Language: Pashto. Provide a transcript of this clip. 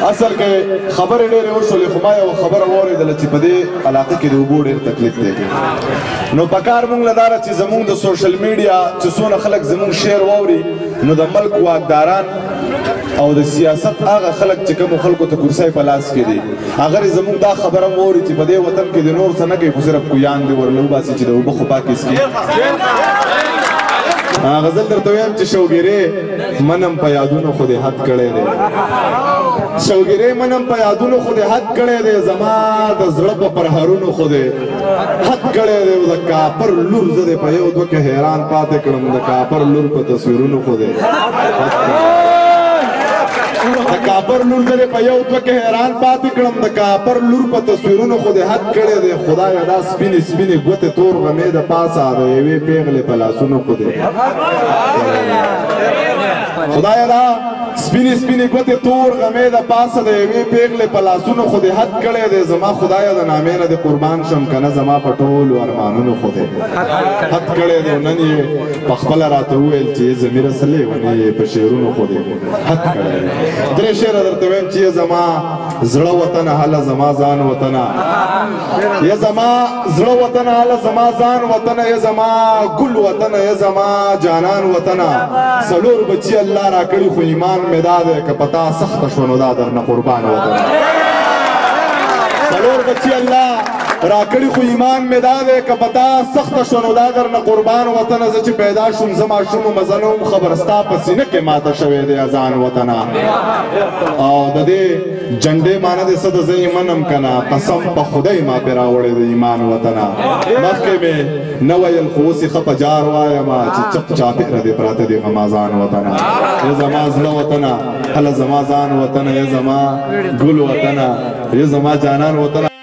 اصل کې خبرې ډېرې وشولې، خو ما یوه خبره واورېدله چې په دې علاقه کې د اوبو ډېر تکلیف دی. نو پکار مونږ له دا ده چې زمونږ د سوشل میډیا چې څونه خلک زمونږ شعر واوري، نو د ملک واکداران او د سیاست هغه خلک چې کومو خلکو ته کرسۍ په لاس کې دي، هغه دې زمونږ دا خبره هم واوري چې په دې وطن کې د نور څه نه کوي، خو صرف کویان دې ورله وباسي چې د اوبه خو پاکې څکي. غزل درته وایم چې شوګیرې منم په یادونو خو دې حد کړی دی، شوګیرې منم په یادونو خو دې حد کړی دی، زما د زړه په پرهرونو خو دې حد کړی دی. او د کاپر لور زه دې په یو دوه کې حیران پاتې کړم، د کاپر لور په تصویرونو خو دې حد کړی، د کاپر لور زه دې په یو دوه کې حیران پاتې کړم، د کاپر لور په تصویرونو خو دې حد کړی دی. خدایه دا سپینې سپینې ګوتې تور غمې د پاسه د یوې پیغلې په لاسونو خو دې، خدایه دا سپینې سپینې ګوتې تور غمې د پاسه د یوې پیغلې په لاسونو خو دې حد کړی دی. زما خدایه د نامې نه دې قربان شم، که نه زما په ټولو ارمانونو خو دې حد کړی دی. نن یې په خپله راته وویل چې ضمیره څه لېونی یې، په شعرونو خو دې حد کړی دی. درې شعره درته وایم چې زما زړه وطنه هله زما ځان وطنه، یا زما زړه وطنه هله زما ځان وطنه، یا زما ګل وطنه، یا زما جانان وطنه. څلور بچي الله راکړي خو ایمان مې دا دی، که په تا سخته شوه نو دا درنه قربان وطنه. څلور بچي الله راکړي خو ایمان مې دا دی، که په تا سخته شوه نو دا درنه قربان وطنه. زه چې پیدا شوم زه ماشوم وم، زه نه وم خبر، ستا په سینه کې ماته شوی دی اذان وطنه. او د دې جنډې معنی دې څه ده زه یې منم که نه، قسم په خدای ما پرې راوړی دی ایمان وطنه. مخکې مې نه ویل خو اوس یې ښه په جار وایم چې چپ چاپېره دې پراته دي غمازان وطنه. یا زما زړه وطنه هله زما ځان وطنه، یا زما ګل وطنه، یا زما جانان وطنه.